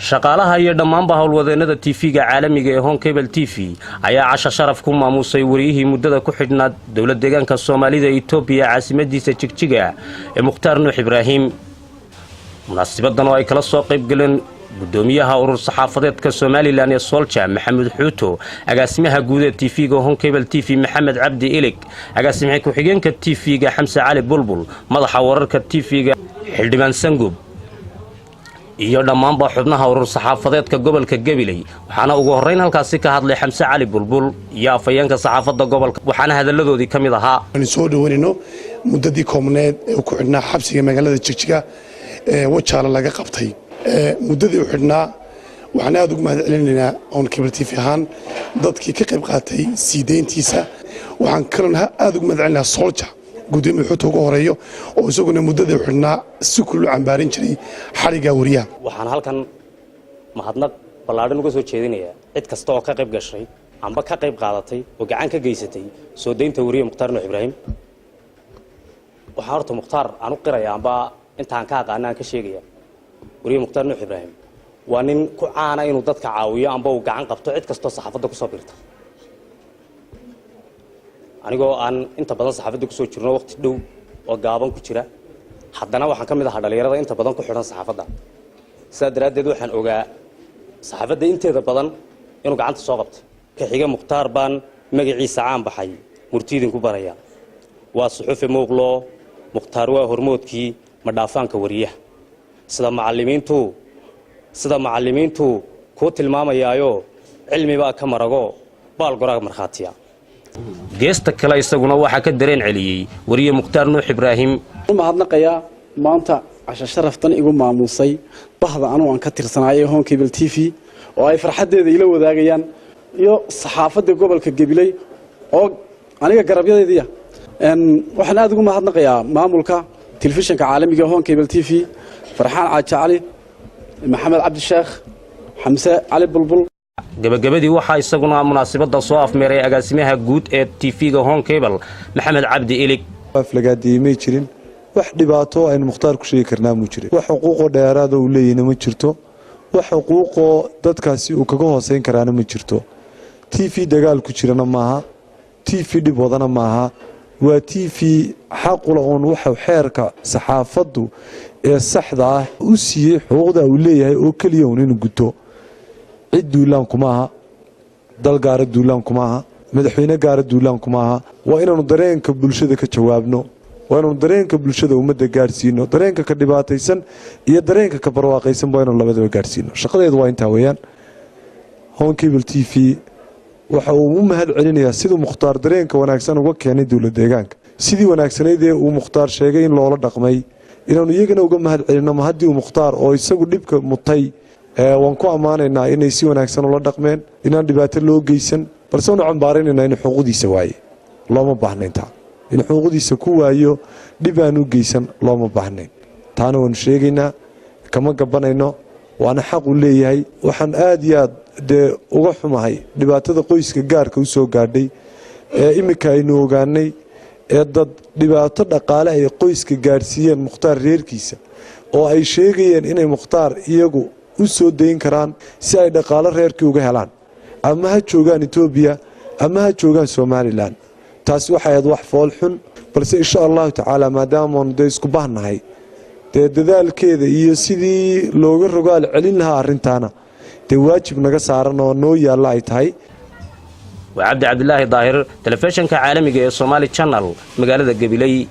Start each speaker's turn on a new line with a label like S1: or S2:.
S1: Shaqaalaha iyo dhammaanba howlwadeennada TV-ga caalamiga ee Horn Cable TV ayaa casho sharaf ku maamuusay wariyihii muddada ku xidhnaa Dowlad Deegaanka Soomaalida Itoobiya, caasimadiisa Jigjiga, ee Mukhtaar Nuux Ibraahim. Munaasibadan oo ay kala soo qayb galeen gudoomiyaha urur saxaafadeedka Somaliland ee SOLJA, Maxamuud Xuuto, agaasimaha guud ee TV-ga Horn Cable TV, Maxamed Cabdi Ilig, agaasimaha ku-xigeenka TV-ga, Xamse Cali Bulbul, madaxa wararka TV-ga, Xildhibaan Sangub, iyo dhammaanba xubnaha urur saxaafadeedka gobolka Gabiley. Waxaana ugu horrayn halkaasi ka hadlay Xamse Cali Bulbul iyo afhayeenka saxaafadda gobolka, waxaana hadalladoodii ka mid ahaa:
S2: Aan soo dhaweynayno muddadii koobneed ee ku xidhnaa xabsiga magaalada Jigjiga ee Wajaale laga qabtay. Muddadii u xidhnaa waxaan aad ugu mahad celinaynaa Horn Cable TV ahaan dadkii ka qayb qaatay sii deyntiisa. Waxaan kaloon aad ugu mahad celinaynaa SOLJA, gudoomiye Xuuta ugu horeeyo, oo isaguna muddadii u xidhnaa si kullu cambaarin jiray xadhigga wariyaha.
S1: Waxaan halkan mahadnaq ballaadhan uga soo jeedinayaa cid kasta oo ka qayb gashay amba ka qayb qaadatay oo gacan ka geysatay soo daynta wariye Mukhtaar Nuux Ibraahim. Waxaan horta Mukhtaar aan u qiraya, amba intaan ka aqaana aan ka sheegaya, wariye Mukhtaar Nuux Ibraahim waa nin ku caana inuu dadka caawiyo amba uu gacan qabto cid kastoo saxaafadda kusoo biirta. Anigoo aan inta badan saxaafadda kusoo jirno waqti dhow oo gaaban ku jira, haddana waxaan ka mid ahaa dhalinyarada inta badan ku xidhan saxaafadda. Sidaa daraaddeed waxaan ogaa saxaafadda inteeda badan inuu gacanta soo qabtay. Ka xiga Mukhtaar baan magaciisa caan baxay murtiidinku baraya. Waa suxufi muuqloo, Mukhtaar waa hormoodkii madhaafaanka wariyaha. Sida macallimiintu kuu tilmaamayaayo, cilmi baa ka marago baalgoraa markhaatiya. Geesta kale isaguna waxaa ka dareen celiyey wariye Mukhtaar Nuux Ibraahim.
S3: U mahadnaqayaa maanta casho sharaftan igu maamuusay bahda anugu aan ka tirsanaayay Horn Cable TV, oo ay farxaddeeda ila wadaagayaan, iyo saxaafadda gobolka Gabiley oo aniga garabyadeediya. Waxaan aada ugu mahadnaqayaa maamulka telefishinka caalamiga Horn Cable TV, Farxaan Caaji Cali, Maxamed Cabdisheekh, Xamse Cali Bulbul.
S1: Gabagabadii waxaa isaguna munaasabadda soo afmeeray agaasimaha guud ee TV-ga Horn Cable, Maxamed Cabdi Ilig.
S4: Aflagaadiyey may jirin, wax dhibaato aynu Mukhtaar ku sheegi karnaa muu jirin, wax xuquuqoo dheeraada uu leeyahna ma jirto, wax xuquuqoo dadkaasi uu kaga hooseyn karaana ma jirto. TV dagaal ku jirana maaha, TV dhib wadana maaha. Waa TV xaqula uun waxa xeerka saxaafaddu ee saxda ah u siiyey xuquuqda uu leeyahay oo keliya uun inuu guto. Cid duulaan kuma aha, dal gaara duulaan kuma aha, madaxweyne gaara duulaan kuma aha. Waa inaanu dareenka bulshada ka jawaabno, waa inaanu dareenka bulshada ummadda gaadhsiino. Dareenka ka dhibaataysan iyo dareenka ka barwaaqaysan waa inaanu labadaba gaadhsiino. Shaqadeedu waa intaa weeyaan. Horn Cable TV waxa uu u mahad celinayaa siduu Mukhtaar dareenka wanaagsan uga keenay dowlad deegaanka, sidii wanaagsanayd ee uu Mukhtaar sheegay in loola dhaqmay, inaanu iyagana uga mahad celinno. Ma haddii uu Mukhtaar oo isagu dhibka mutay, waan ku ammaanaynaa inay si wanaagsan ula dhaqmeen, inaan dhibaato loo geysan, balse waanu cambaaraynaynaa inuu xuquuqdiisa waaye. Looma baahnayn taa in xuquuqdiisa ku waayo, dhib aan u geysan looma baahnayn. Taana waanu sheegaynaa, kama gabanayno, waana xaq uu leeyahay. Waxaan aad iyo aad dee uga xumahay dhibaatada qoyska gaarka u soo gaadhay ee iminka aynu ogaanay, ee dad dhibaato dhaqaale ay qoyska gaadhsiiyeen Mukhtaar reerkiisa, oo ay sheegayeen inay Mukhtaar iyagu u soo dayn karaan si ay dhaqaalo reerkii uga helaan, ama ha joogaan Itoobiya ama ha joogaan Somaliland. Taasi waxay ahayd wax fool xun. Balse insha Allahu tacaala, maadaamaanu dee isku bahnahay, dee dadaalkeeda iyo sidii looga rogaal celin lahaa arrintaana dee waajib naga saaran oo noo yaalla ay tahay.
S1: Waa Cabdi Cabdilaahi Daahir, telefishinka caalamiga ee Somaali Channel, magaalada Gabiley.